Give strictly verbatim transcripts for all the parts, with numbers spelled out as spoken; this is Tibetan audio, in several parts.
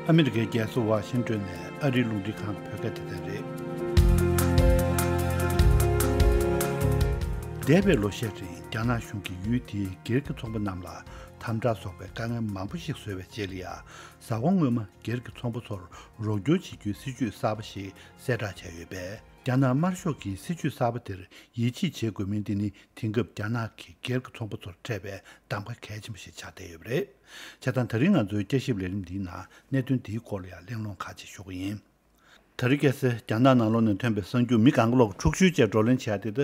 ཨ་མི་རི་ཀའི་རྒྱལ་ས་ཝ་ཤིང་ཏོན་ནས་ཨ་རིའི་རླུང་འཕྲིན་ཁང་གི་བོད་སྐད་སྡེ་ཚན་རེད། འདས་པའི་ལོ་ཤས་རིང་རྒྱ་ནག་གཞུང་གིས་ཡུལ་དེའི་སྒེར་གྱི་ཚོང་པ་རྣམས་ལ་དམ་དྲག་སོགས་པའི་དཀའ་ངལ་མང་པོ་ཞིག་བཟོས་པའི་རྗེས་ལ་ཡ། གཟའ་འཁོར་སྔོན་མ་སྒེར་གྱི་ཚོང་པ་ཚོར་རོགས་སྐྱོར་བྱེད་རྒྱུའི་སྲིད་ཇུས་གསར་པ་ཞིག་གསལ་བསྒྲགས་བྱས་ཡོད་པས། རྒྱ་ནག་དམར་ཤོག་གི་སྲིད་ཇུས་གསར་པ་དེར་ཡིད་ཆེས་བྱེད་དགོས་མིན་དེ་ནི་དེང་སྐབས་རྒྱ་ནག་གི་སྒེར་གྱི་ཚོང་པ་ཚོར་འཕྲད་པའི་གདམ་ག་གལ་ཆེན་པོ་ཞིག་ཆགས་བསྡད་ཡོད་པ་རེད། བྱས་ཙང་ད་རིང་ང་ཚོའི་བསྐྱར་ཞིབ་ལས་རིམ་འདིའི་ནང་གནད་དོན་འདིའི་སྐོར་ལ་ཡང་གླེང་སློང་ཁག་ཅིག་ཞུ་གི་ཡིན། དེ་རིང་ཁ་སང་རྒྱ་ནག་ནང་ལོགས་ནས་ཐོན་པའི་གསར་འགྱུར། མི་གང་ག་ལོག་འཁྲུག་ཤུལ་བཅས་བགྲོ་གླེང་བྱས་ཏེ། ད་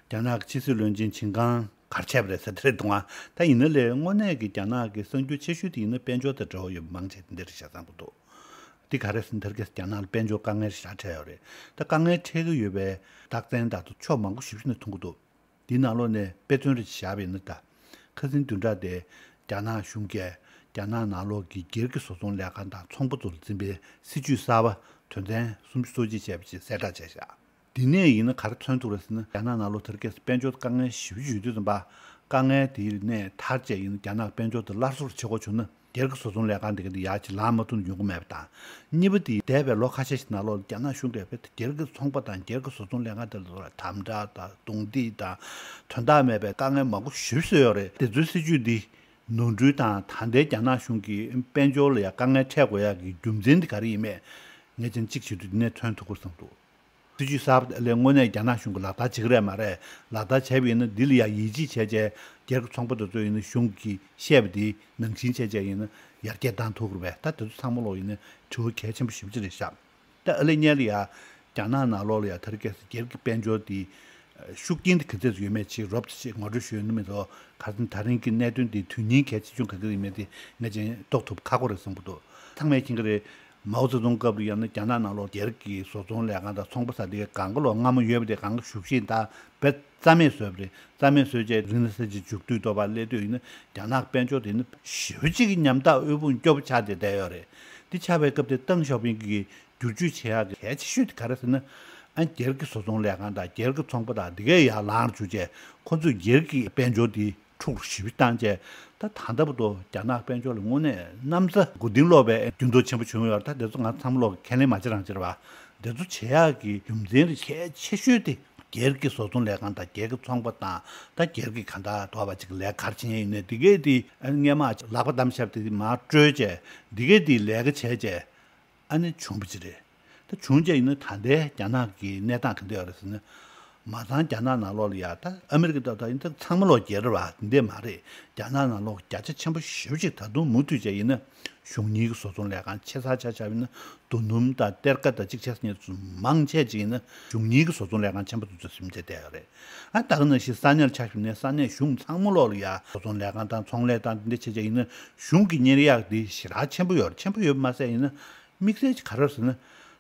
རྒྱ་ནག་གི་ཕྱི་སྲིད་བློན་ཆེན་ཆིན་ཀང་གར་ཆས་པ་རེད་ཟེར་དེ་རེད་འདུག་ཨ། ད་ཡིན་ན་ལས་དངོས་གནས་ཀྱི་རྒྱ་ནག་གི་གསར་འགྱུར་ཆེ་ཤོས་དེ་ཡིན་ན་དཔལ་འབྱོར་དང་འབྲེལ་བ་ཡོད་པ་མང་ཆེ་དེ་འདྲ་རེད་ཤག་བསམ་གྱི་འདུག། འདི་ག་རེ་ཟེར་ན་དེ་རིང་ཁ་སང་རྒྱ་ནག་ལ་དཔལ་འབྱོར་དཀའ་ངལ་ཞེ་དྲག་འཕྲད་ཡོད་རེད། ད་དཀའ་ངལ་འཕྲད་ཀྱི་ཡོད་པའི་རྟགས་མཚན་དག་ཏུ་ཕྱོགས་མང་པོ་ཞེ་པོ་ཅིག་ནས་མཐོང་གི་འདུག། འདིའི་ནང་ལོགས་ནས་དཔེ་མཚོན་རེ་བཞག་པ་ཡིན་ན། ད་ཁ་སང་བདུན་ཕྲག་དེ་རྒྱ་ནག་གཞུང་གིས་རྒྱ་ནག་ནང་ལོགས་ཀྱི་སྒེར་གྱི་བཟོ་ཚོང་ལས་ཁང་དང་ཚོང་པ་ཚོ་ལ་འཛིན་པའི་སྲིད་ཇུས་གསར་པ་དོན་ཚན་སུམ་ཅུ་སོ་གཅིག་བྱས་པ་ཞིག་གསལ་བསྒྲགས་བྱས་ཤག། འདི་ནས་ཡིན་ན་ག་རེ་མཚོན་ཐུབ་རེད་ཟེར་ན། རྒྱ་ནག་ནང་ལོགས་དེ་རིང་ཁ་སང་དཔལ་འབྱོར་དཀའ་ངལ་ཞེ་པོ་ཅིག་ཡོད་དུས་ཙམ་པ། དཀའ་ངལ་དེའི་ནས་ཐར་བྱས་ཡིན་ན་རྒྱ་ནག་དཔལ་འབྱོར་དེ་སླར་གསོ་བྱེད་དགོས་བྱུང་ན། སྒེར་གྱི་བཟོ་ཚོང་ལས་ཁང་དེ་ག་དེ་ཡར་ཅིག་ལངས་མ་ཐུབ་ན་ཡོང་གི་མེད་པ་དང་། གཉིས་པ་དེ་འདས་པའི་ལོ་ཁ་ཤས་ཤིག་ནང་ལོགས་རྒྱ་ནག་གཞུང་གིས་བོད་དེ་སྒེར་གྱི་ཚོང་པ་དང་སྒེར་གྱི་བཟོ་ཚོང་ལས་ཁང་དེ་ཚོ་ལ་དམ་དྲག་དང་རྡུང་རྡེག་དང་དོན་དག་མེད་པའི་དཀའ་ངལ་མང་པོ་ཞེ་པོ་བཟོས་ཡོད་རེད། དེ་ཚོའི་སྲིད་ཇུས་འདི་ནོར་འཁྲུལ་དང་། ད་ལྟའི་རྒྱ་ནག་གཞུང་གིས་དཔལ་འབྱོར་ལ་ཡང་དཀའ་ངལ་འཕྲད་དགོས་ཡག་གི་རྒྱུ་མཚན་དེ་ག་རེ་ཡིན་མེད་ངས་ཅིག་གཅིག་བྱེད་དུས་འདི་ནས་མཚོན་ཐུབ་ཀྱི་རེད་བསམ་འདུག། སྲིད་ཇུས་གསར་པ་ལས་དངོས་གནས་རྒྱ་ནག་གཞུང་གིས་ལག་བསྟར་བྱེད་ཀྱི་རེད་མ་རེད། ལག་བསྟར་བྱས་པ་ཡིན་ན་འདི་ལ་ཡང་ཡིད་ཆེས་བྱས་བྱས་སྒེར་གྱི་ཚོང་པ་དེ་ཚོ་ཡིན་ན་གཞུང་གིས་བཤད་པ་དེ་ནང་བཞིན་བྱས་བྱས་ཡིན་ན་ཡར་རྒྱས་བཏང་ཐུབ་ཀྱི་རེད་པས། ད་དེ་ཚོ་ཚང་མ་ལོག་ཡིན་ན་དྲི་བ་གལ་ཆེན་པོ་ཞེ་པོ་ཅིག་རེད་ཤག། ད་ཨ་ལེ་སྔོན་ལ་ཡ་རྒྱ་ནག་ནང་ལོགས་ལ་ཡ་དེ་རིང་ཁ་སང་སྒེར་གྱི་དཔལ་འབྱོར་དེ་ཤུགས་རྐྱེན་དེ་ག་ཚོད་ཡོད་མེད་ཅིག་རོབ་ཙམ་ཅིག་ངོ་སྤྲོད་ཞུས་ན་མི་འདུག། ག་རེ་ཟེར་ན་ད་རིང་གི་གནད་དོན་དེ་དོན་སྙིང་གལ་ཆེ་ཆུང་ག་གི་ཡིན་མེད་དེ་ངས་ཅིག་རྟོགས་ཐུབ་ཁག་པོ་རེད་བསམ་གྱི་འདུག། ཚང་མས་མཁྱེན་གྱི་རེད། མའོ་ཙེ་ཏུང་སྐབས་ལ་ཡང་ན་རྒྱ་ནག་ནང་ལོགས་སྒེར་གྱི་བཟོ་ཚོང་ལས་ཁང་དང་ཚོང་པ་ཟེར་དེ་གང་ག་ལོག་སྔ་མོ་ཡོད་པ་དེ་གང་ག་བཞུགས་ཤིང་ད་བེད་རྩ་མེད་བཟོས་པ་རེད། རྩ་མེད་བཟོས་རྗེས་རིང་ནས་ས་ཅིག་མཇུག་བསྡུས་ཐོག་ཕར་སླེབས་དུས་ཡིན་ན་རྒྱ་ནག་དཔལ་འབྱོར་དེ་ནི་ཞེ་པོ་ཅིག་གི་ཉམ་ཐག་དབུལ་ཕོངས་སྐྱོ་པོ་ཆགས་ཏེ་བསྡད་ཡོད་རེད། འདི་ཆགས་པའི་སྐབས་དེ་ཏེང་ཞའོ་ཕིང་གིས་བསྒྱུར་བཅོས་བྱེད་ཡག་གི་གལ་ཆེ་ཤོས་དེ་ག་རེ་ཟེར་ན། ཨ་སྒེར་གྱི་བཟོ་ཚོང་ལས་ཁང་དང་སྒེར་གྱི་ཚོང་པ་དང་འདི་གས་ཡར་ལངས་བཅུག་བྱས་ཁོ་ཚོས་སྒེར་གྱི་དཔལ་འབྱོར་དེ་འཁྲུག་ཞེ་པོ་བཏང་བྱས། ད་ད་ལྟ་བར་དུ་རྒྱ་ནག་དཔལ་འབྱོར་ལ་དངོས་གནས་གནམ་ས་མགོ་རྟིང་སློག་པའི་འགྱུར་ལྡོག་ཆེན་པོ་བྱུང་ཡོད་རེད། ད་དེ་ཚོ་ང་ཚང་མ་ལོག་གི་ཁས་ལེན་མ་བྱེད་རང་བྱེད་རེད་པ། དེ་ཚོ་བྱེད་ཡག་གི་རྒྱུ་མཚན་རེད། གལ་ཆེ་ཤོས་དེ་སྒེར་གྱི་བཟོ་ཚོང་ལས་ཁང་དང་སྒེར་གྱི་ཚོང་པ་དང་། ད་སྒེར་གྱི་གང་ལྟར་དོགས་པ་ཅིག་ལས་ག་རེ་བྱེད་ཡིན་ནའི་འདི་གས་དེ་སྔས་མ་ལག་པ་བསྡམས་བཞག་པ་དེ་མར་བཀྲོལ་བྱས་འདི་གས་དེ་ལས་ཀ་བྱས་བྱས། ཨ་ནི་བྱུང་བ་ཅིག་རེད། ད་བྱུང་རྗེས་ཡིན་ན་ད་ལྟའི་རྒྱ་ནག་གི་གནས་སྟངས་ག་འདྲ་ཡོད་རེད་ཟེར་ན། མ་ཚང་རྒྱ་ནག་ནང་ལོགས་ལ་ཡ་ད་ཨ་མི་རི་ཀ་ད་ད་ཡིན་ད་ཚང་མ་ལོག་སྒེར་རེད་པ། འདི་འདྲས་མ་རེད། རྒྱ་ནག་ནང་ལོགས་བརྒྱ་ཆ་ཆེན་པོ་ཞེ་པོ་ཅིག་ད་དུང་མུ་མཐུད་བྱས་ཡིན་ན་གཞུང་གཉེར་གྱི་བཟོ་ཚོང་ལས་ཁང་ཆེ་ས་ཆ་བཞག་པ་ཡིན་ན་རྡོ་སྣུམ་དང་གཏེར་ཁ་དང་གཅིག་ཆ་ཉེར་ཚོ་མང་ཆེ་ཅིག་ཡིན་ན་གཞུང་གཉེར་གྱི་བཟོ་ཚོང་ལས་ཁང་ཆེན་པོ་དེ་ཚོ་ཟིན་བྱས་བསྡད་ཡོད་རེད། ཨ་ད་ག་ནང་བཞིན་ས་གནས་ལ་ཆ་བཞག་ན་ས་གནས་གཞུང་ཚང་མ་ལོག་ལ་ཡ་བཟོ་ཚོང་ལས་ཁང་དང་ཚོང་ལས་དང་འདི་འདྲས་བྱས་བྱས་ཡིན་ན་གཞུང་གི་གཉེར་ཡག་འདི་ཞེ་དྲག་ཆེན་པོ་ཡོད་རེད། ཆེན་པོ་ཡོད་པ་མ་ཟད་ཡིན་ན། དམིགས་བསལ་གྱི་ག་རེ་ཟེར་ན།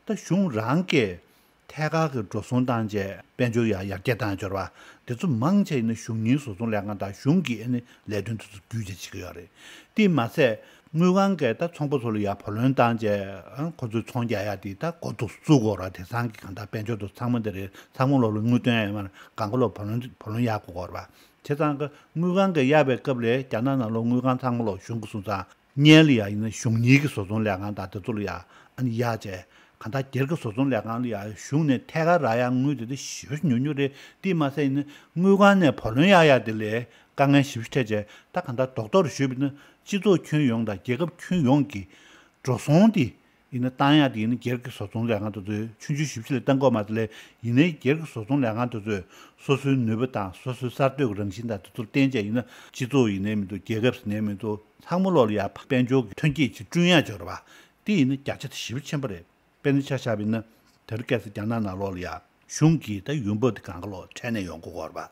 ད་གཞུང་རང་གིས་ཐད་ཀར་གྱི་འགྲོ་སོང་བཏང་བྱས་དཔལ་འབྱོར་ཡར་ཡར་རྒྱས་བཏང་ཡོད་རེད་པ། དེ་ཚོ་མང་ཆེ་ཡིན་ན་གཞུང་གཉེར་བཟོ་ཚོང་ལས་ཁང་དང་གཞུང་གི་ཨ་ནི་ལས་དོན་དེ་ཚོ་བརྒྱུད་བྱས་བྱེད་ཀྱི་ཡོད་རེད། དེས་མ་ཟད་དངུལ་ཁང་གིས་ད་ཚོང་པ་ཚོ་ལ་ཡར་བུ་ལོན་བཏང་བྱས་ཨ་ཁོ་ཚོའི་ཚོང་རྒྱག་ཡག་དེ་ད་འགོ་ཐོག་བཙུགས་དགོས་རེད་པ། དེང་སང་གི་གང་ལྟར་དཔལ་འབྱོར་དེ་ཚང་མ་འདི་རེད། ཚང་མ་ལོག་ལ་དངུལ་བཏོན་ཡག་ཡོད་མ་རེད། གང་ག་ལོག་བུ་ལོན་བུ་ལོན་གཡར་དགོས་རེད་པ། བྱས་ཙང་གི་དངུལ་ཁང་གིས་གཡར་བའི་སྐབས་ལ་རྒྱ་ནག་ནང་ལོགས་དངུལ་ཁང་ཚང་མ་ལོག་གཞུང་གིས་སོང་ཙང་། སྔོན་ལ་ཡ་ཡིན་ན་གཞུང་གཉེར་གྱི་བཟོ་ཚོང་ལས་ཁང་དང་དེ་ཚོ་ལ་ཡ་ཨ་ནི་གཡར་བྱས། གང་ལྟར་སྒེར་གྱི་བཟོ་ཚོང་ལས་ཁང་ལ་ཡ་གཞུང་ནས་ཐད་ཀར་རག་ཡག་དངུལ་དེ་དེ་ཞེ་པོ་ཉུང་ཉུང་རེད། དེས་མ་ཟད་ཡིན་ན་དངུལ་ཁང་ནས་བུ་ལོན་གཡར་ཡག་དེ་ལས་དཀའ་ངལ་ཞེ་པོ་འཕྲད་བྱས། ད་གང་ལྟར་རྡོག་རྡོག་རེ་ཞུས་པ་ཡིན་ན་སྤྱི་ཚོགས་ཁྱོན་ཡོངས་དང་རྒྱལ་ཁབ་ཁྱོན་ཡོངས་ཀྱི་འགྲོ་སོང་དེ་ཡིན་ན་བཏང་ཡག་དེ་ཡིན་ན་སྒེར་གྱི་བཟོ་ཚོང་ལས་ཁང་དེ་ཚོས་ཆུང་ཆུང་ཞེ་པོ་ཅིག་ལ་བཏང་གི་ཡོད་མ་རེད། དེ་ལས་ཡིན་ནའི་སྒེར་གྱི་བཟོ་ཚོང་ལས་ཁང་དེ་ཚོས་སོ་སོའི་ནུས་པ་དང་སོ་སོའི་གསར་གཏོད་ཀྱི་རང་བཞིན་དང་དེ་ཚོར་བརྟེན་བྱས་ཡིན་ན་སྤྱི་ཚོགས་ཡིན་ནའི་མི་འདུག། རྒྱལ་ཁབ་ཡིན་ནའི་མི་འདུག། ཚང་མ་ལོག་ལ་ཡ་དཔལ་འབྱོར་གྱི་ཐོན་སྐྱེད་ཅིག་བསྐྲུན་ཡག་ཅིག་ཡོད་རེད་པ། དེ་ཡིན་ན་བརྒྱ་ཆ་དེ་ཞེ་པོ་ཆེན་པོ་རེད། དཔེར་ན་ཆ་བཞག་པ་ཡིན་ན་དེ་རིང་ཁ་སང་རྒྱ་ནག་ནང་ལོགས་ལ་ཡ་གཞུང་གི་ད་ཡོང་འབབ་དེ་གང་ག་ལོག་འཕྲལ་ནས་ཡོང་གི་ཡོད་རེད་པ།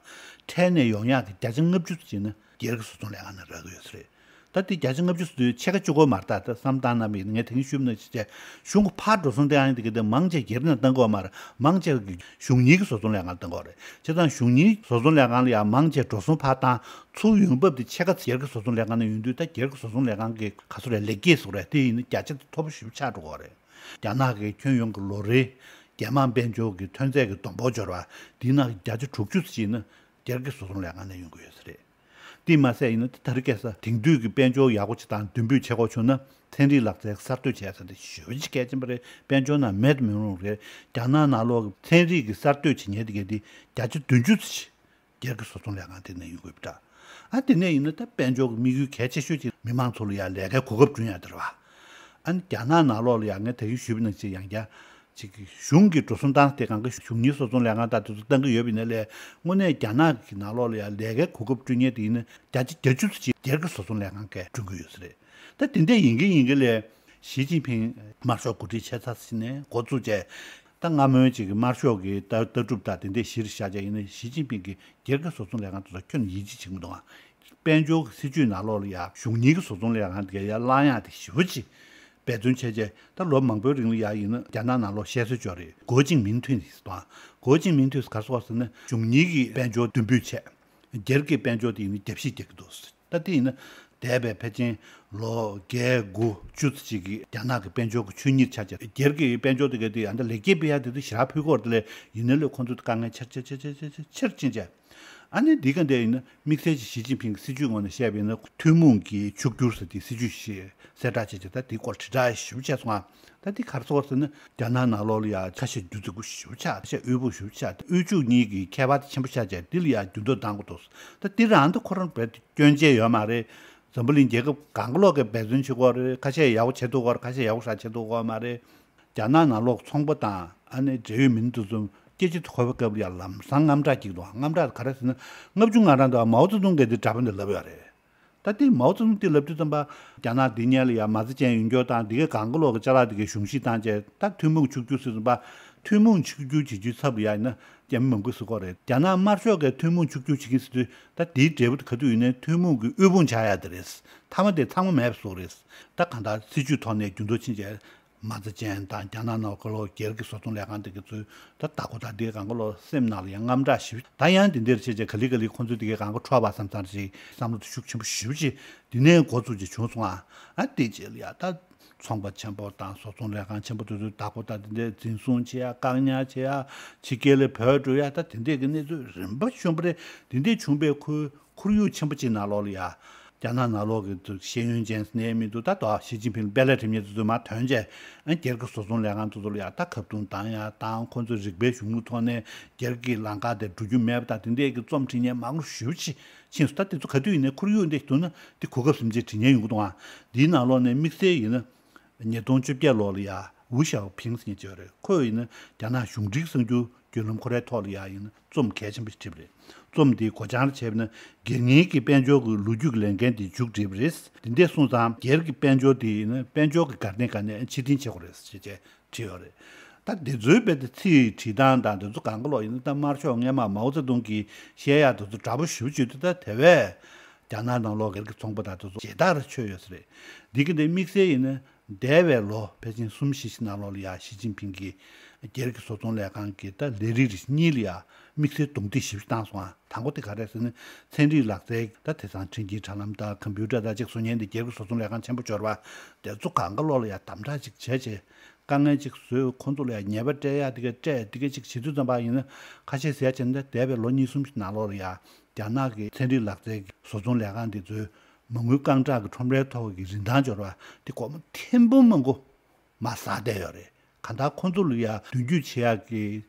འཕྲལ་ནས་ཡོང་ཡག་གི་བརྒྱ་ཆ་ལྔ་བཅུ་ཙམ་ཅིག་ནི་སྒེར་གྱི་བཟོ་ཚོང་ལས་ཁང་ནས་རག་གི་ཡོད་ས་རེད། ད་དེ་བརྒྱ་ཆ་ལྔ་བཅུ་ཙམ་དེ་ཕྱེད་ཀ་གཅིག་པོ་མ་རེད། ད་ད་བསམ་བློ་བཏང་གནང་བ་ཡིན་ན་ངས་དེ་རིང་ཞུས་པ་ནང་བཞིན་བྱས་གཞུང་གི་ཕར་འགྲོ་སོང་བཏང་ཡག་དེ་ག་དེ་མང་ཆེ་སྒེར་ནས་བཏང་གི་ཡོད་མ་རེད། མང་ཆེ་གི་གཞུང་གཉེར་གྱི་བཟོ་ཚོང་ལས་ཁང་བཏང་གི་ཡོད་རེད། བྱས་ཙང་གཞུང་གཉེར་བཟོ་ཚོང་ལས་ཁང་ལ་ཡང་མང་ཆེ་འགྲོ་སོང་ཕར་བཏང་། ཚུར་ཡོང་འབབ་དེ་ཕྱེད་ཀ་སྒེར་གྱི་བཟོ་ཚོང་ལས་ཁང་ནས་ཡོང་དུས་ད་སྒེར་གྱི་བཟོ་ཚོང་ལས་ཁང་གི་ག་ཚོད་རེད་ལེགས་སྐྱེས་ཟེར་རེད། དེ་ཡིན་ན་བརྒྱ་ཆ་དེ་མཐོ་པོ་ཞེ་པོ་ཆགས་འགྲོ་གི་ཡོད་རེད། རྒྱ་ནག་གི་ཁྱོན་ཡོངས་ཀྱི་ལོ་རེའི་རྒྱལ་དམངས་དཔལ་འབྱོར་གྱི་ཐོན་རྫས་ཀྱི་བསྡོམས་པ་འབྱོར་བ་དེའི་ནང་གི་བརྒྱ་ཆ་དྲུག་ཅུ་ཙམ་ཞིག་ནི་སྒེར་གྱི་བཟོ་ཚོང་ལས་ཁང་ནས་ཡོང་གི་ཡོད་ས་རེད། དེ་མ་ཟད་ཡིན་ན་ད་རེས་ཁ་སང་དེང་དུས་ཀྱི་དཔལ་འབྱོར་ཡག་པོ་ཅིག་དང་མདུན་སྤོས་བྱེད་དགོས་བྱུང་ན་ཚན་རིག་ལག་རྩལ་གསར་གཏོད་བྱས་ཟེར་དེ་ཞེ་པོ་ཅིག་གལ་ཆེན་པོ་རེད། དཔལ་འབྱོར་ནང་མེད་དུ་མི་རུང་རེད། རྒྱ་ནག་ནང་ལོགས་ཀྱི་ཚན་རིག་གི་གསར་གཏོད་བྱེད་མཁན་དེ་གས་དེ་བརྒྱ་ཆ་བདུན་ཅུ་ཙམ་ཞིག་སྒེར་གྱི་བཟོ་ཚོང་ལས་ཁང་དེ་ནས་ཡོང་གི་ཡོད་པ་འདྲ། ཨ་དེ་ནས་ཡིན་ན་ད་དཔལ་འབྱོར་གྱི་དམིགས་ཡུལ་གལ་ཆེ་ཤོས་ཅིག་མི་མང་ཚོ་ལ་ཡང་ལས་ཀའི་གོ་སྐབས་བསྐྲུན་ཡ་དེ་རེད་བ། ཨ་ནི་རྒྱ་ནག་ནང་ལོགས་ལ་ཡང་ངས་ད་གིན་ཞུས་པ་ནང་བཞིན་ཡང་བསྐྱར་ཅིག་གཞུང་གི་འགྲོ་སོང་བཏང་སྟེ་གང་ག་གཞུང་གཉེར་བཟོ་ཚོང་ལས་ཁང་དང་དེ་ཚོ་བཏང་གི་ཡོད་པ་ཡིན་ན་ལས་དངོས་གནས་རྒྱ་ནག་གི་ནང་ལོགས་ལ་ཡང་ལས་ཀའི་གོ་སྐབས་བསྐྲུན་མཁན་དེ་ཡིན་ན་བརྒྱ་ཆ་བརྒྱད་ཅུ་ཙམ་ཅིག་སྒེར་གྱི་བཟོ་ཚོང་ལས་ཁང་གིས་བསྐྲུན་གྱི་ཡོད་ས་རེད། ད་དེ་འདྲ་ཡིན་གྱི་ཡིན་གྱི་ལས་ཞི་ཅིན་ཕིང་དམར་ཤོག་འགོ་ཁྲིད་ཆགས་ཚར་ཟིན་ནས་འགོ་བཙུགས་བྱས། ད་སྔ་མོའི་ཅིག་དམར་ཤོག་གི་ལྟ་ལྟ་གྲུབ་དང་དེ་འདྲའི་གཞིར་བཞག་བྱས་ཡིན་ན་ཞི་ཅིན་ཕིང་གི་སྒེར་གྱི་བཟོ་ཚོང་ལས་ཁང་དེ་ཚོ་ཁྱོན་ནས་ཡིད་ཆེས་བྱེད་ཀྱི་མི་འདུག་ཨ། དཔལ་འབྱོར་གྱི་སྲིད་ཇུས་ནང་ལོགས་ལ་ཡང་གཞུང་གཉེར་གྱི་བཟོ་ཚོང་ལས་ཁང་དེ་གའི་ཡར་བསླང་ཡག་དེ་ཞེ་པོ་ཅིག་འབད་བརྩོན་བྱས་བྱས་ད་ལོ་མང་པོའི་རིང་ལ་ཡང་ཡིན་ན་རྒྱ་ནག་ནང་ལོགས་བཤད་སྲོལ་ཅིག་ཡོད་རེད། གོ་ཅིང་མིན་ཐུན་ཟེར་དང་། གོ་ཅིང་མིན་ཐུན་ཟེར་ག་རེ་ཟེར་ན་གཞུང་གཉེར་གྱི་དཔལ་འབྱོར་མདུན་སྤོས་བྱས། སྒེར་གྱི་དཔལ་འབྱོར་དེ་ཡིན་ན་རྒྱབ་བཤིག་རྒྱག་གི་འདུག་ད་དེ་ཡིན་ན་འདས་པའི་ཕལ་ཆེར་ལོ་བརྒྱད་དགུ་བཅུ་ཙམ་ཅིག་གི་རྒྱ་ནག་གི་དཔལ་འབྱོར་གྱི་ཆོས་ཉིད་ཆགས་བྱས་སྒེར་གྱི་དཔལ་འབྱོར་དེ་ག་དེ་ཨ་འདྲ་ལེགས་སྐྱེས་ཕུལ་ཡ་དེ་ཚོ་ཞེ་དྲག་ཕུལ་གྱི་ཡོད་རེད། དེ་ལས་ཡིན་ན་ལས་ཁོང་ཚོ་དཀའ་ངལ་ཆེར་ཆེར་ཆེར་ཆེར་ཆེར་ཕྱིན་བྱས། ཨ་ནི་འདི་ག་འདྲ་ཡིན་ན་དམིགས་བསལ་གྱི་ཞི་ཅིན་ཕིང་གི་སྲིད་ཇུས་ངོས་ནས་བཤད་པ་ཡིན་ན་ཐུན་མོང་གི་ཕྱུག་འགྱུར་ཟེར་དེ་སྲིད་ཇུས་ཤིག་གསལ་བསྒྲགས་བྱས་བྱས་ད་དེའི་སྐོར་དྲིལ་བསྒྲགས་ཞེ་པོ་བྱས་སོང་ང་། ད་འདི་ག་རེ་ཟེར་བ་ཟེར་ན་རྒྱ་ནག་ནང་ལོགས་ལ་ཡ་ཁ་ཤས་རྒྱུ་རྫི་པོ་ཞེ་པོ་ཆགས། ཁ་ཤས་དབུལ་པོ་ཞེ་པོ་ཆགས། དབུལ་ཕྱུག་གཉིས་ཀྱི་ཁྱད་པར་དེ་ཆེན་པོ་ཆགས་བྱས་འདི་ལ་ཡ་འགྱུར་ལྡོག་གཏང་དགོས་འདུག་ད་འདི་རང་ད་ཁོ་རང་རྦད་དེ་སྐྱོན་ཅན་ཡོད་མ་རེད། འཛམ་བུ་གླིང་རྒྱལ་ཁབ་གང་ག་ལོག་གིས་འབད་བརྩོན་བྱེད་དགོས་རེད། ཁ་ཤས་ཡག་པོ་བྱེད་ཐུབ་དགོས་རེད། ཁ་ཤས་ཡག་པོ་ཞེ་དྲག་བྱེད་ཐུབ་དགོས་མ་རེད། རྒྱ་ནག་ནང་ལོགས་ཚོང་པ་དང་ཨ་ནི་འབྲེལ་ཡོད་མི་སྣ་དེ་ཚོ་སྐད་ཆ་དེ་གོ་བའི་སྐབས་ལ་ཡ་ལམ་སང་དངངས་སྐྲག་སྐྱེ་གི་འདུག་དངངས་སྐྲག་ག་རེ་ཟེར་ན་ལྔ་བཅུ་ང་གྲངས་དུ་མའོ་ཙེ་ཏུང་གིས་འདི་འདྲ་པོ་འདི་ལབ་ཡོད་རེད། ད་དེ་མའོ་ཙེ་ཏུང་དེ་ལབ་དུས་ཙམ་པ་རྒྱ་ནག་འདི་སྔོན་ལ་ཡ་མ་རྩ་ཅན་ཡོད་མཁན་དང་འདི་གའི་གང་ག་ལོག་གི་ཅ་ལག་འདི་གའི་གཞུང་བཞེས་བཏང་བྱས་ད་ཐུན་མོང་ཕྱུག་འགྱུར་ཟེར་ཙམ་པ་ཐུན་མོང་ཕྱུག་འགྱུར་བྱེད་རྒྱུའི་ཚབ་ལ་ཡ་ཡིན་ན་རྒྱ་མི་མང་པོས་ཟེར་གྱི་ཡོད་རེད། རྒྱ་ནག་དམར་ཤོག་གིས་ཐུན་མོང་ཕྱུག་འགྱུར་བྱེད་ཀྱིན་ཟེར་དུས་ད་དེའི་འབྲས་བུ་དེ་ག་དུས་ཡིན་ནའི་ཐུན་མོང་གི་དབུལ་ཕོངས་ཆགས་ཡ་དེ་རེད། མཐའ་མ་དེ་ཚང་མ་མེད་པ་བཟོ་གི་རེད། ད་གང་ལྟར་སྲིད་ཇུས་ཐོག་ནས་འགྱུར་ལྡོག་ཕྱིན་བྱས། མ་རྩ་ཅན་དང་རྒྱ་ནག་ནང་གི་ལོ་སྒེར་གྱི་བཟོ་ཚོང་ལས་ཁང་དེ་གི་ཚུལ་ད་བདག་པོ་དང་དེའི་སྒང་གི་ལོ་སེམས་ནང་ལ་ཡང་དངངས་སྐྲག་ཞེ་པོ། ད་ཡང་དེ་འདིར་བྱས་རྗེས་ག་ལེ་ག་ལེ་ཁོང་ཚོ་དེ་གའི་སྒང་གི་འཕྲོག་པ་བསམ་ཚར་ཞིག་བསམ་བློ་དེ་ཤུགས་ཆེན་པོ་ཞེ་པོ་ཅིག་དེ་ནས་འགོ་བཙུགས་ཅིག་བྱུང་སོང་ཨ། ཨ་དེ་རྗེས་ལ་ཡ་ད་ཚོང་པ་ཆེན་པོ་དང་བཟོ་ཚོང་ལས་ཁང་ཆེན་པོ་དེ་ཚོའི་བདག་པོ་དང་དེ་འདྲའི་འཛིན་བཟུང་བྱེད་ཡ་བཀག་ཉར་བྱེད་ཡ་ཕྱི་རྒྱལ་ལ་བྲོས་འགྲོ་ཡ་ད་དེ་འདྲའི་གི་གནས་ཚུལ་རིམ་པ་བྱུང་བ་རེད། དེ་འདྲའི་བྱུང་བའི་ཁོའི་ཁོར་ཡུག་ཆེན་པོ་གཅིག་ནང་ལོགས་ལ་ཡ། རྒྱ་ནག་ནང་ལོགས་ཀྱི་ཤེས་ཡོན་ཅན་ནས་མི་འདུག་ད་ལྟ་ཞི་ཅིན་ཕིང་དཔེ་ལེགས་འགྲེམས་ཉེས་དེ་ཚོ་མར་ཐོན་རྗེས་ཨ་སྒེར་གྱི་བཟོ་ཚོང་ལས་ཁང་དེ་ཚོ་ལ་ཡ་ད་བཀག་སྡོམ་བཏང་ཡ་དང་ཁོ་ཚོ་རིག་པའི་གཞུང་ལུགས་ཐོག་ནས་སྒེར་གྱི་ལམ་ཁ་དེ་འགྲོ་རྒྱུ་མེད་པ་དང་དེ་འདྲས་ཀྱི་རྩོམ་འབྲི་མཁན་མང་པོ་ཞེ་པོ་ཅིག་ཕྱིན་སོང་། ད་དེ་ཚོ་ག་དུས་ཡིན་ནའི་ཁོར་ཡུག་འདི་འདུག་ན་དེ་གོ་སྐབས་ཟིན་རྗེས་འབྲི་མཁན་ཡོང་གི་འདུག་ཨ། འདིའི་ནང་ལོགས་ནས་དམིགས་བསལ་ཡིན་ན། ཉིས་སྟོང་བཅོ་བརྒྱད་ལོ་ལ་ཡ་ཝུ་ཞའོ་ཕིང་ཟེར་མཁན་ཅིག་ཡོད་རེད། ཁོ་ཡིན་ན་རྒྱ་ནག་གཞུང་འབྲེལ་གསར་འགྱུར་བརྒྱུད་ལམ་ཁོ་རའི་ཐོག་ལ་ཡ་ཡིན་ན་རྩོམ་གལ་ཆེན་པོ་ཞིག་བྲིས་པ་རེད། རྩོམ་དེའི་མགོ་བྱང་ལ་བྱས་པ་ན་སྒེར་གཉེར་གྱི་དཔལ་འབྱོར་གྱི་ལོ་རྒྱུས་ཀྱི་ལས་འགན་དེ་མཇུག་བསྒྲིལ་བ་རེད། དེ་འདྲས་སོང་ཙང་སྒེར་གྱི་དཔལ་འབྱོར་དེ་ཡིན་ན་དཔལ་འབྱོར་གྱི་འགག་གནད་འགག་ནས་ཕྱིར་འཐེན་བྱེད་དགོས་རེད་ཟེར་བྱས་བྲིས་ཡོད་རེད། ད་དེ་ཚོའི་རྦད་དེ་ཚིག་བྲིས་སྟངས་དང་དེ་ཚོ་གང་ག་ལོག་ཡིན་ན་ད་དམར་ཤོག་སྔོན་མ་མའོ་ཙེ་ཏུང་གིས་བཤད་ཡག་དེ་ཚོ་འདྲ་པོ་ཞེ་པོ་བརྗོད་དུས་ད་དེ་བས་རྒྱ་ནག་ནང་ལོགས་སྒེར་གྱི་ཚོང་པ་དང་དེ་ཚོ་ཇེ་དར་ཆོད་ཡོད་ས་རེད། འདི་གི་འདི་དམིགས་བསལ་ཡིན་ན། འདས་པའི་ལོ་ཕལ་ཆེར་གསུམ་བཞི་ཞིག་ནང་ལོགས་ལ་ཡ་ཞི་ཅིན་ཕིང་གིས་སྒེར་གྱི་བཟོ་ཚོང་ལས་ཁང་གི་ད་ལས་རིགས་རིགས་གཉིས་ལ་ཡ་དམིགས་བསལ་རྡུང་རྡེག་ཞེ་པོ་བཏང་སོང་ཨ། དང་པོ་དེ་ག་རེ་ཟེར་ན་ཚན་རིག་ལག་རྩལ་ད་དེང་སང་མཐུན་རྐྱེན་དྲ་ལམ་དང་ཁམ་པུ་ཊར་དང་ཅིག་བཟོ་མཁན་དེ་སྒེར་གྱི་བཟོ་ཚོང་ལས་ཁང་ཆེན་པོ་འབྱོར་བ་དེ་ཚོ་གང་ག་ལོག་ལ་ཡ་དམ་དྲག་ཅིག་བྱས་བྱས་དཀའ་ངལ་ཅིག་བཟོས། ཁོང་ཚོ་ལ་ཡ་ཉེས་པ་སྤྲད་ཡ་དེ་ག་སྤྲད་དེ་ག་ཅིག་བྱེད་དུས་ཙམ་པ་ཡིན་ན་ཁ་ཤས་ཟེར་བྱས་ན་འདས་པའི་ལོ་གཉིས་གསུམ་ཞིག་ནང་ལོགས་ལ་ཡ་རྒྱ་ནག་གི་ཚན་རིག་ལག་རྩལ་གྱི་བཟོ་ཚོང་ལས་ཁང་དེ་ཚོའི། མ་དངུལ་རྐང་གྲངས་ཀྱི་ཁྲོམ་རའི་ཐོག་གི་རིན་ཐང་འབྱོར་བ་དེ་སྒོར་མོ་ཐེར་འབུམ་མང་པོ་མར་ཟག་བསྡད་ཡོད་རེད། གང་ལྟར་ཁོང་ཚོ་ལ་ཡ་མདུན་སྐྱོད་བྱེད་ཡག་གི་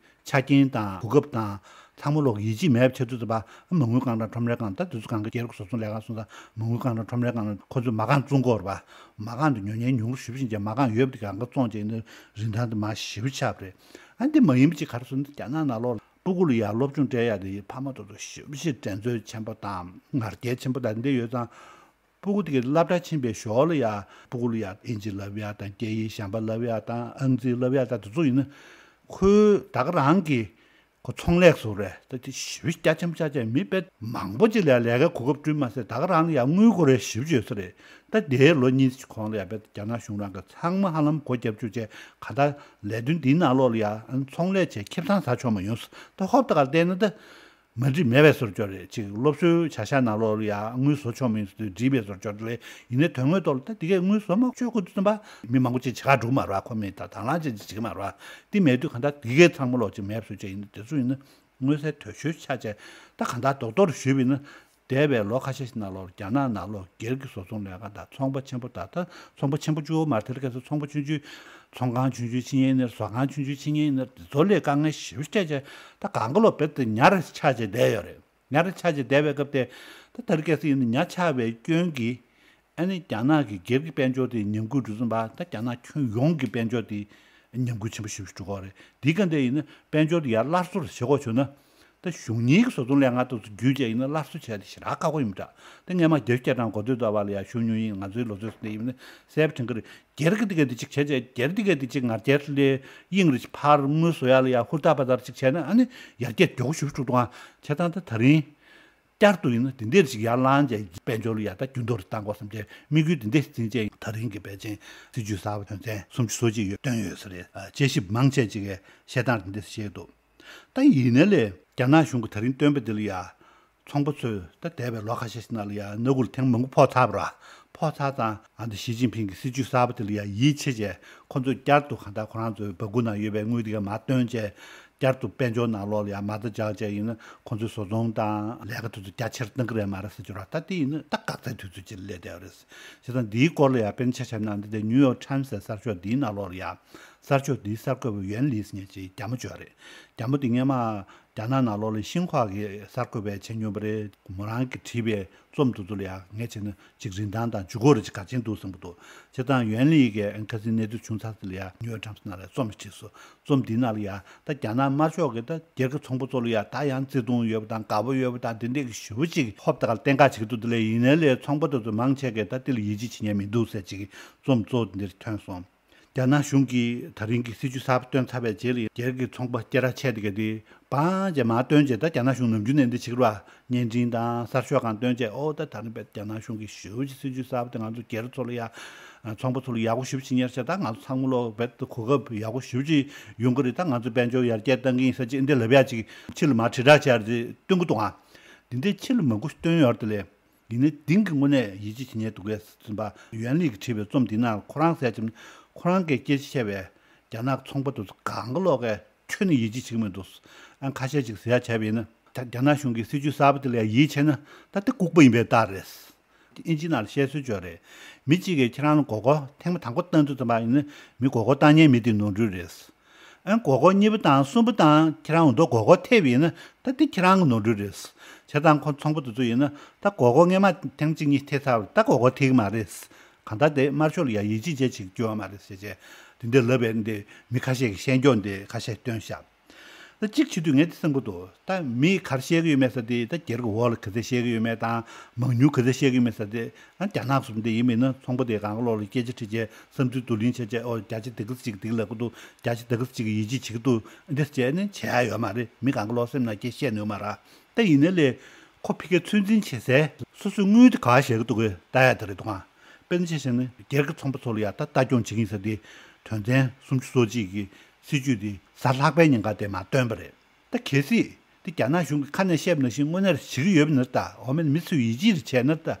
ཆ་རྐྱེན་དང་གོ་སྐབས་དང་ཚང་མ་ལོག་ཡིད་ཆེས་མེད་པ་བྱེད་དུས་ཙམ་པ་མ་དངུལ་རྐང་གྲངས་ཁྲོམ་རའི་སྒང་ད་དུས་ཚོད་གང་གི་སྒེར་གྱི་བཟོ་ཚོང་ལས་ཁང་སོང་ཙང་མ་དངུལ་རྐང་གྲངས་ཁྲོམ་རའི་སྒང་ཁོ་ཚོས་མ་རྐང་བཙོང་གི་ཡོད་རེད་པ། མ་རྐང་དེ་ཉོ་མཁན་ཉུང་རུ་ཞེ་པོ་ཕྱིན་རྗེས་མ་རྐང་ཡོད་པ་དེ་གང་ག་བཙོང་བྱས་ནས་རིན་ཐང་དེ་མར་ཞེ་པོ་ཆག་པ་རེད། ཨ་འདི་མ་ཡིན་པ་ཅིག་ག་རེ་ཟེར་ན་རྒྱ་ནག་ནང་ལོགས་ལ་སྤུ་གུ་ལ་ཡ་སློབ་སྦྱོང་སྤྲད་ཡ་དེ་ཕ་མ་ཚོ་ཚོ་ཞེ་པོ་ཅིག་འགྲན་རྩོད་ཆེན་པོ་དང་ང་རྒྱལ་ཆེན་པོ་དང་འདི་ཡོད་ཙང་། སྤུ་གུ་དེ་གའི་སློབ་གྲྭ་ཕྱིན་པའི་ཞོར་ལ་ཡ་སྤུ་གུ་ལ་ཡ་ཨིན་ཇི་ལབ་ཡ་དང་སྐད་ཡིག་གཞན་པ་ལབ་ཡ་དང་ཨང་རྩིས་ལབ་ཡ་དང་དེ་ཚོ་ཡིན་ན་ཁོའི་ད་ག་རང་གི་ཁོ་ཚོང་ལས་བཟོ་རེད། ད་དེ་ཞེ་པོ་རྒྱ་ཆེན་པོ་ཆགས་ཆགས་མི་དཔེ་མང་པོ་ཅིག་ལ་ཡ་ལས་ཀའི་གོ་སྐབས་བསྐྲུན་མ་ཟད་ད་ག་རང་ལ་ཡ་དངུལ་དགོས་རེད་ཞེ་པོ་ཅིག་ཡོད་ས་རེད། ད་དེའི་ལོ་གཉིས་གོང་ལ་ཡ་དཔེ་རྒྱ་ནག་གཞུང་རང་གི་ཚང་མ་ཧ་ལམ་སྒོ་རྒྱབ་བཅུག་བྱས་ག་ད་ལས་དོན་འདིའི་ནང་ལོགས་ལ་ཡ་ཚོང་ལས་བྱས་ཁེ་བཟང་ཟ་ཆོག་མ་ཡོང་ས་ད་ཧོབ་ད་ག་བལྟས་ན་ད། མ་འགྲིག་མེད་པའི་བཟོ་བཅོས་རེད། ཅིག་སློབ་གསོའི་བྱ་གཞག་ནང་ལོགས་ལ་ཡང་དངུལ་བཟོ་ཆོག་མིན་ཟེར་དུས་འགྲིག་པའི་བཟོ་བཅོས་རེད། ཡིན་ནའི་དོན་དངོས་ཐོག་ལ་ད་དེ་གའི་དངུལ་བཟོ་མ་ཆོག་དགོས་དུས་ཙམ་པ་མི་མང་པོ་ཅིག་བྱེད་ག་འགྲོ་གི་མ་རེད་པ། ཁོ་མི་ད་དང་བླངས་ཅིག་བྱེད་ཀྱི་མ་རེད་པ། དེ་མེད་དུས་གང་ལྟར་དེ་གའི་ཚང་མ་ལོག་ཅིག་མེད་བཟོ་བཅོས་ཡིན་ན་དེ་ཚོ་ཡིན་ན་མངོན་གསལ་དོད་ཤོས་ཆགས་བྱས། ད་གང་ལྟར་རྡོག་རྡོག་རེ་ཞུས་པ་ཡིན་ན་ འདས་པའི་ལོ་ཁ་ཤས་ཤིག་ནང་ལོགས་རྒྱ་ནག་ནང་ལོགས་སྒེར་གྱི་བཟོ་ཚོང་ལས་ཁང་དང་ཚོང་པ་ཆེན་པོ་དང་ད་ཚོང་པ་ཆེན་པོ་གཅིག་པོ་མ་རེད། དེ་ལ་ཁ་སང་ཚོང་པ་ཆུང་ཆུང་ཚོང་ཁང་ཆུང་ཆུང་ཕྱེ་མཁན་ཡིན་ན་རེད། བཟོ་ཁང་ཆུང་ཆུང་ཕྱེ་མཁན་ཡིན་ན་རེད། དེ་ཚོ་ལས་དཀའ་ངལ་ཞེ་པོ་སྤྲད་བྱས་ད་གང་ག་ལོ་རྦད་དེ་ཉར་ཆགས་བྱས་བསྡད་ཡོད་རེད། ཉར་ཆགས་བྱས་བསྡད་པའི་སྐབས་དེ་ད་དེ་ལ་ཁ་སང་ཡིན་ན་ཉར་ཆགས་པའི་སྐྱོན་གྱིས་ཨ་ནི་རྒྱ་ནག་གི་སྒེར་གྱི་དཔལ་འབྱོར་དེ་ཉམས་རྒུད་འགྲོ་སོང་བ། ད་རྒྱ་ནག་ཁྱོན་ཡོངས་ཀྱི་དཔལ་འབྱོར་དེ་ཉམས་རྒུད་ཆེན་པོ་ཞེ་པོ་ཞིག་འགྲོ་གི་རེད། འདིའི་སྒང་དེ་ཡིན་ན་དཔལ་འབྱོར་དེ་ཡར་སླར་གསོ་བྱེད་དགོས་བྱུང་ན། ད་གཞུང་གཉེར་གྱི་བཟོ་ཚོང་ལས་ཁང་དེ་ཚོ་བརྒྱུད་བྱས་ཡིན་ན་སླར་གསོ་བྱས་ཏེ་ཞེ་དྲག་ཁག་པོ་ཡིན་པ་འདྲ། ད་སྔས་མ་བརྒྱད་ཅུ་གྱ་གྲངས་འགོ་སྟོད་དུ་ཨ་བ་ལ་ཡ་ཞུ་མྱོང་ཡིན། ང་ཚོའི་ལོ་ཚོད་ཟེར་ཡིན་ན་གསལ་པོ་དྲན་གྱི་རེད། སྒེར་གྱི་དེ་ག་དེ་གཅིག་བྱས་བྱས་སྒེར་དེ་ག་དེ་གཅིག་ང་སྒེར་ལས་དབྱིངས་རེ་ཕར་དངུལ་བཟོ་ཡ་ལ་ཡ་ཧུར་ཐག་པ་ཐག་གཅིག་བྱས་ན་ཨ་ནི་ཡར་རྒྱས་མགྱོགས་པོ་ཞེ་པོ་འགྲོ་འདུག་ཨ། བྱས་ཙང་ད་ད་རིང་བསྐྱར་དུ་ཡིན་ན་དེ་འདྲ་ཞིག་ཡར་ལངས་བྱས་དཔལ་འབྱོར་ལ་ཡ་ད་འགྱུར་ལྡོག་རེ་གཏང་དགོས་བསམ་བྱས་དམིགས་ཡུལ་དེ་འདྲ་ཞིག་འཛིན་བྱས་ད་རིང་གི་ཕལ་ཆེར་སྲིད་ཇུས་གསར་པ་དོན་ཚན་སུམ་ཅུ་སོ་གཅིག་ཡོད་བཏོན་ཡོད་ས་རེད། དཔྱད་ཞིབ་མང་ཆེ་ཅིག་གིས་བཤད་སྟངས་དེ་འདྲ་བཤད་འདུག་ད་ཡིན་ན་ལས་རྒྱ་ནག་གཞུང་གི་ད་རིང་བཏོན་པ་དེ་ལ་ཡ། ཚོང་པ་ཚོས་ད་འདས་པའི་ལོ་ཁ་ཤས་ཤིག་ནང་ལ་ཡ་སྣ་ཁུག་ལ་ཐེངས་མང་པོ་ཕོག་ཚར་བ་ར། ཕོག་ཚར་ཙང་ཨ་འདི་ཞི་ཅིན་ཕིང་གི་སྲིད་ཇུས་གསར་པ་དེ་ལ་ཡ་ཡིད་ཆེས་བྱས་ཁོ་ཚོས་བསྐྱར་དུ་གང་ལྟར་ཁོ་རང་ཚོའི་འབབ་ཁུག་ནང་ཡོད་པའི་དངུལ་དེ་ག་མར་བཏོན་བྱས་བསྐྱར་དུ་དཔལ་འབྱོར་ནང་ལོགས་ལ་ཡ་མ་རྩ་འཇགས་བྱས་ཡིན་ན་ཁོ་ཚོའི་བཟོ་ཚོང་དང་ལས་ཀ་དེ་ཚོ་རྒྱ་ཆེར་གཏང་གི་རེད་མ་རེད་ཟེར་གྱི་ར། ད་དེ་ཡིན་ན་ད་འགག་རྩའི་དུས་ཚོད་ཅིག་ལ་སླེབས་བསྡད་པ་རེད། བྱས་ཙང་འདིའི་སྐོར་ལ་ཡ་དཔེར་ན་ཆ་བཞག་ན་འདི་ནས་ནིའུ་ཡོག་ཊའིམ་སི་ཟེར་གསར་ཤོག་འདིའི་ནང་ལོགས་ལ་ཡ། གསར་ཤོག་འདིའི་གསར་འགོད་པ་ཡུན་ལི་ཟེར་མཁན་ཅིག་རྒྱ་མོ་ཅིག་ཡོད་རེད། རྒྱ་མོ་འདི་སྔས་མ་རྒྱ་ནག་ནང་ལོགས་ལ་ཤིན་ཧྭ་གི་གསར་འགོད་པ་བྱས་མྱོང་བ་རེད། མོ་རང་གིས་བྲིས་པའི་རྩོམ་དེ་ཚོ་ལ་ཡང་ངས་བྱས་ན་ཅིག་རིན་ཐང་དང་ལྗིད་ཁོག་རེ་ཅིག་ག་ཅན་འདུག་བསམ་གྱི་འདུག་བྱས་ཙང་ཡུན་ལི་གིས་ཨ་ནི་ཁ་སང་གནས་ཚུལ་བྱུང་ཚར་ཚེ་ལ་ཡང་ནིའུ་ཡོག་ཊའིམ་སི་ནང་ལ་རྩོམ་བྲིས་སོང་། རྩོམ་འདི་ནང་ལ་ཡང་ད་རྒྱ་ནག་དམར་ཤོག་གིས་ད་སྒེར་གྱི་ཚོང་པ་ཚོ་ལ་ཡང་ད་ཡང་བརྩེ་དུང་ཡོད་པ་དང་དགའ་པོ་ཡོད་པ་དང་དེ་འདྲས་ཀྱི་ཞེ་པོ་ཅིག་ཧོབ་ཏེ་ག་ལ་བརྟན་ཁ་བྱེད་ཀྱི་འདུག་དེ་ལས་ཡིན་ནའི་ལས་ཚོང་པ་དེ་ཚོ་མང་ཆེ་གིས་ད་དེ་ལ་ཡིད་ཆེས་བྱེད་མཁན་མི་འདུག་ཟེར་ཅིག་རྩོམ་གཙོ་བོ་དེ་འདིར་ཐོན་སོང་། རྒྱ་ནག་གཞུང་གིས་ད་རིང་གི་སྲིད་ཇུས་གསར་པ་བཏོན་ཚར་བའི་རྗེས་ལ་སྒེར་གྱི་ཚོང་པ་སྐད་གྲགས་ཆེ་དེ་ག་དེ་བང་ཅེ་མར་བཏོན་རྗེས་ད་རྒྱ་ནག་གཞུང་ནམ་རྒྱུན་ནས་འདི་བྱེད་ཀྱི་རེད་བ། བརྙན་འཕྲིན་དང་གསར་ཤོག་སྒང་བཏོན་རྗེས་ཨོ་ད་ད་རིང་བས་རྒྱ་ནག་གཞུང་གིས་ཞེ་པོ་ཅིག་སྲིད་ཇུས་གསར་པ་དེ་ང་ཚོ་སྒེར་ཚོ་ལ་ཡ་ཚོང་པ་ཚོ་ལ་ཡག་པོ་ཞེ་པོ་ཅིག་གཉེར་བྱས། ད་ང་ཚོ་ཚང་མ་ལོ་བས་ད་གོ་སྐབས་ཡག་པོ་ཞེ་པོ་ཅིག་ཡོང་གི་རེད། ད་ང་ཚོ་དཔལ་འབྱོར་ཡར་རྒྱས་གཏང་གི་ཡིན་ས་ཅིག་འདི་ལབ་ཡ་ཅིག་ཕྱི་ལ་མར་དྲིལ་བསྒྲགས་བྱས་རྗེས་སྟོན་གི་འདུག་ཨ། འདི་འདྲའི་ཕྱི་ལ་མང་པོ་ཞིག་བཏོན་ཡོད་རེད་དེ་ལས། ཡིན་ནའི་དེང་གི་དངོས་གནས་ཡིད་ཆེས་བྱེད་མཁན་འདུག་གས་ཟེར་ཙམ་པ་ཡུན་ལི་གིས་བྲིས་པའི་རྩོམ་འདི་ནང་ཁོ་རང་ཟེར་ཙམ་ཁོ་རང་གིས་སྐད་ཆ་བཤད་པའི་རྒྱ་ནག་ཚོང་པ་དེ་ཚོ་གང་ག་ལོག་གིས་ཁྱོན་ནས་ཡིད་ཆེས་བྱེད་ཀྱི་མི་འདུག་ཨ་ཁ་ཤས་ཅིག་ཟེར་ཡ་བྱས་པ་ཡིན་ན་ད་རྒྱ་ནག་གཞུང་གི་སྲིད་ཇུས་གསར་པ་དེ་ལ་ཡིད་ཆེས་ན་ད་དེ་ལྐུགས་པ་ཡིན་པའི་རྟགས་རེད། དབྱིན་ཇིའི་ནང་ལ་བཤད་སྲོལ་ཅིག་ཡོད་རེད། མི་གཅིག་གིས་ཁྱེད་རང་ལ་མགོ་སྐོར་ཐེངས་མ་དང་པོ་བཏང་དུས་ཙམ་པ་ཡིན་ན་མི་མགོ་སྐོར་བཏང་མཁན་མི་དེ་ནོར་འཁྲུལ་རེད། ཨ་མགོ་སྐོར་གཉིས་པ་དང་གསུམ་པ་དང་ཁྱེད་རང་འོ་མདོ་མགོ་སྐོར་ཐེབས་ཡིན་ན་ད་དེ་ཁྱེད་རང་གི་ནོར་འཁྲུལ་རེད། བྱས་ཙང་ཁོ་ཚོང་པ་དེ་ཚོ་ཡིན་ན་ད་མགོ་སྐོར་སྔས་མ་ཐེངས་གཅིག་གཉིས་ཐེབས་ཚར་བ་ད་མགོ་སྐོར་ཐེབས་ཀྱི་མ་རེད། གང་ལྟར་དེ་དམར་ཤོག་ལ་ཡ་ཡིད་ཆེས་བྱེད་རྒྱུ་ཡོད་མ་རེད་ཟེར་བྱས་དེ་འདྲ་ལབ་པའི་འདི་མི་ཁ་ཤས་ཀྱིས་བཤད་རྒྱུ་འདི་ཁ་ཤས་བཏོན་ཤག་ད་གཅིག་བྱེད་དུས་ངས་འདི་བསམ་གྱི་འདུག་ད་མིས་ག་རེ་བཤད་ཀྱི་ཡོད་མེད་ཟེར་དེ་ད་སྒེར་གྱི་འོག་ལ་ག་ཚད་བཤད་ཀྱི་ཡོད་མེད་དང་མང་ཉུང་ག་ཚད་བཤད་ཀྱི་ཡོད་མེད་ཟེར་དེ། ཨ་རྒྱ་ནག་གསུམ་དེ་ཡིན་མིན་ན་ཚོང་པ་དེ་གང་ག་ལོག་ལ་སྐད་ཆ་དྲིས་རྗེས་བསམ་ཚུལ་བསྡུ་ལེན་བྱས་རྗེས་ཨོ་རྒྱ་ཆེ་དེ་ག་ཚོད་ཅིག་དེ་ག་ལབ་ཀྱི་འདུག་རྒྱ་ཆེ་དེ་ག་ཚོད་ཅིག་ཡིད་ཆེས་བྱེད་ཀྱི་འདུག་འདི་བྱས་ནས་བྱེད་ཡ་ཡོད་མ་རེད། མི་གང་ག་ལོག་སེམས་ནང་སྐད་བཤད་ནུས་མ་རེད། ད་ཡིན་ནའི་ལས་ཁོ་ཕ་གིར་ཚོད་འཛིན་བྱེད་སའི་སོ་སོའི་དངུལ་དེ་ག་བ་བཞག་གི་འདུག་གས་ལྟ་ཡ་དེ་རེད་འདུག་ཨ། དཔེར་ན་ཆ་བཞག་ན་སྒེར་གྱི་ཚོང་པ་ཚོ་ལ་ཡ་ད་ལྟ་སྐྱོང་བྱེད་ཀྱི་ཡིན་ཟེར་དེ་དོན་ཚན་སུམ་ཅུ་སོ་གཅིག་གི་སྲིད་ཇུས་དེ་གཟའ་ལྷག་པའི་ཉིན་ཀ་དེ་མར་བཏོན་པ་རེད། ད་གལ་སྲིད་དེ་རྒྱ་ནག་གཞུང་གིས་ཁ་ནས་བཤད་པ་ནང་བཞིན་དངོས་གནས་བྱེད་ཀྱི་ཡོད་པ་ན་ད་འོ་མེད་མི་ཚོས་ཡིད་ཆེས་རེ་བྱས་ན་ད།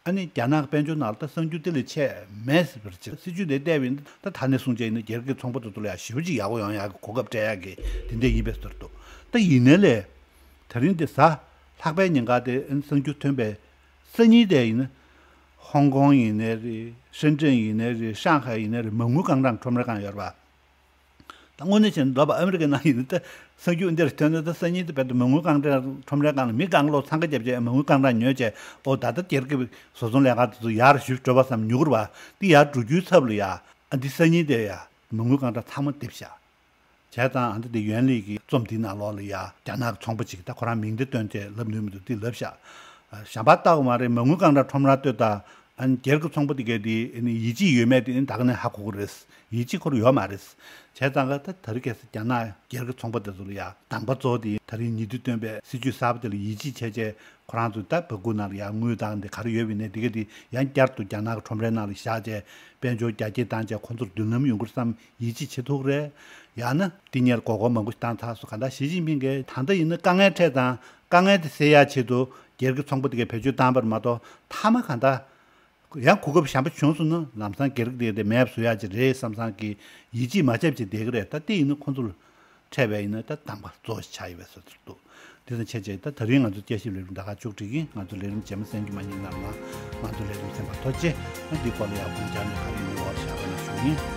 ཨ་ནི་རྒྱ་ནག་གི་དཔལ་འབྱོར་ནང་ལ་ད་གསར་འགྱུར་དེ་ལས་ཆེ་མེད་ཟེར་བར་བྱས་སྲིད་ཇུས་དེ་བལྟས་པ་ཡིན་ན་ད་ད་ནས་བཟུང་བྱས་ཡིན་ན་སྒེར་གྱི་ཚོང་པ་དེ་ཚོ་ལ་ཡང་ཞེ་པོ་ཅིག་ཡག་པོ་ཡོང་ཡག་གི་གོ་སྐབས་སྤྲད་ཡག་གི་དེ་འདྲ་ཡིན་པས་ཟེར་འདུག་ད་ཡིན་ནའི་ལས་དེ་རིང་དེ་གཟའ་ལྷག་པའི་ཉིན་ཀ་དེ་ཨ་ནི་གསར་འགྱུར་ཐོན་པའི་སང་ཉིན་དེ་ཡིན་ན་ཧོང་ཀོང་ཡིན་ནའི་རེད། ཧྲེན་ཀྲེན་ཡིན་ནའི་རེད། ཧྲང་ཧའེ་ཡིན་ནའི་རེད། མ་དངུལ་རྐང་གྲངས་ཁྲོམ་རའི་སྒང་ཡོད་རེད་པ། ད་དངོས་གནས་བྱས་ན་ལབ་པ་ཨ་མི་རི་ཀའི་ནང་ཡིན་ན་ད་གསར་འགྱུར་འདིར་ཐོན་ན་ད་སང་ཉིན་དེ་བར་དུ་མ་དངུལ་རྐང་གྲངས་ཁྲོམ་རའི་སྒང་ལ་མི་གང་ལོག་འཚང་ཁ་རྒྱབ་བྱས་མ་དངུལ་རྐང་གྲངས་ཉོས་བྱས་ཨོ་ད་ལྟ་སྒེར་གྱི་བཟོ་ཚོང་ལས་ཁང་དེ་ཚོ་ཡར་ཞུ་འགྲོ་བ་བསམ་མྱུ་གུར་བ་འདི་ཡར་འགྲོ་རྒྱུའི་ཚབ་ལ་ཡ་ཨ་འདི་སང་ཉིན་དེ་ཡ་མ་དངུལ་རྐང་གྲངས་ཚང་མ་རྡིབ་བཞག་བྱས་ཙང་ཨ་འདི་དེ་ཡོན་ལི་གི་རྩོམ་འདི་ནང་ལོགས་ལ་ཡ་རྒྱ་ནག་གི་ཚོང་པ་ཅིག་ད་ཁོ་རང་མིང་འདི་བཏོན་བྱས་ལབ་ནུས་མི་འདུག་འདི་ལབ་བཞག་གཞན་པ་ལྟ་བུ་མ་རེད། མ་དངུལ་རྐང་གྲངས་ཁྲོམ་ར་ལྟོས་དང་། ཨ་ནི་སྒེར་གྱི་ཚོང་པ་དེ་གས་དེ་ཨ་ནི་ཡིད་ཆེས་ཡོད་མེད་དེ་ཨ་ནི་ད་ག་ནས་ཧ་གོ་གི་རེད། ཡིད་ཆེས་ཁོ་རང་ཡོད་མ་རེད། བྱས་ཙང་ག་ད་དེ་རིང་ཁ་སང་རྒྱ་ནག་སྒེར་གྱི་ཚོང་པ་དེ་ཚོ་ལ་ཡ་དང་པ་གཙོ་བོ་དེ་ད་རིང་ཉེ་དུས་བཏོན་པའི་སྲིད་ཇུས་གསར་པ་དེ་ལ་ཡིད་ཆེས་བྱས་བྱས་ཁོ་རང་ཚོ་ད་སྦ་ཁུག་ནང་ལ་ཡ་དངུལ་དང་དེ་ག་རེ་ཡོད་པ་ཡིན་ནའི་དེ་གས་དེ་ཡང་བསྐྱར་དུ་རྒྱ་ནག་གི་ཁྲོམ་རའི་ནང་ལ་བཞག་བྱས་དཔལ་འབྱོར་རྒྱ་སྐྱེད་བཏང་བྱས་ཁོ་ཚོར་མདུན་ལམ་ཡོང་གི་རེད་བསམ་ཡིད་ཆེས་བྱེད་ཐུབ་ཀྱི་རེད། ཡང་ན་དེ་སྔོན་མགོ་སྐོར་མང་པོ་ཞིག་བཏང་ཚར་སོང་། གང་ལྟར་ཞི་ཅིན་ཕིང་གིས་ད་ལྟ་ཡིན་ན་དཀའ་ངལ་འཕྲད་ཙང་དཀའ་ངལ་དེ་སེལ་ཡག་ཆེད་དུ་སྒེར་གྱི་ཚོང་པ་དེ་གས་བེད་སྤྱོད་བཏང་བར་མ་གཏོགས་མཐའ་མ་གང་ལྟར། ཡང་གོ་སྐབས་གཞན་པ་བྱུང་སོང་ན་ལམ་སང་སྒེར་གྱི་དེ་མེད་པ་བཟོ་ཡག་ཅིག་རེད་བསམ་བསམ་གྱི་ཡིད་ཆེས་མ་བྱས་པ་ཅིག་བསྡད་ཀྱི་རེད། ད་དེ་ཡིན་ན་ཁོ་ཚོར་འཕྲད་པ་ཡིན་ན་ད་དང་པ་གཙོ་བོ་ཞིག་ཆགས་ཡོད་པའི་བཟོ་འདུག་དེ་དང་ཆ་བྱས་ད་ད་རིང་ང་ཚོ་བསྐྱར་ཞིབ་ལས་རིམ་ད་ག་མཇུག་སྒྲིལ་གྱིན། ང་ཚོ་ལས་རིམ་རྗེས་མ་གསན་རྒྱུ་མ་རྙེད་རྣམས་ལ་ང་ཚོ་ལས་རིམ་གསན་པར་ཐུགས་རྗེ་ཆེ། ཨ་འདི་སྐོར་ལ་ཡག་པོ་སྦྱར་ནས་ག་རེ་ཡིན་མིན་འོག་བཞག་པ་ན་ཞུ་ཡིན།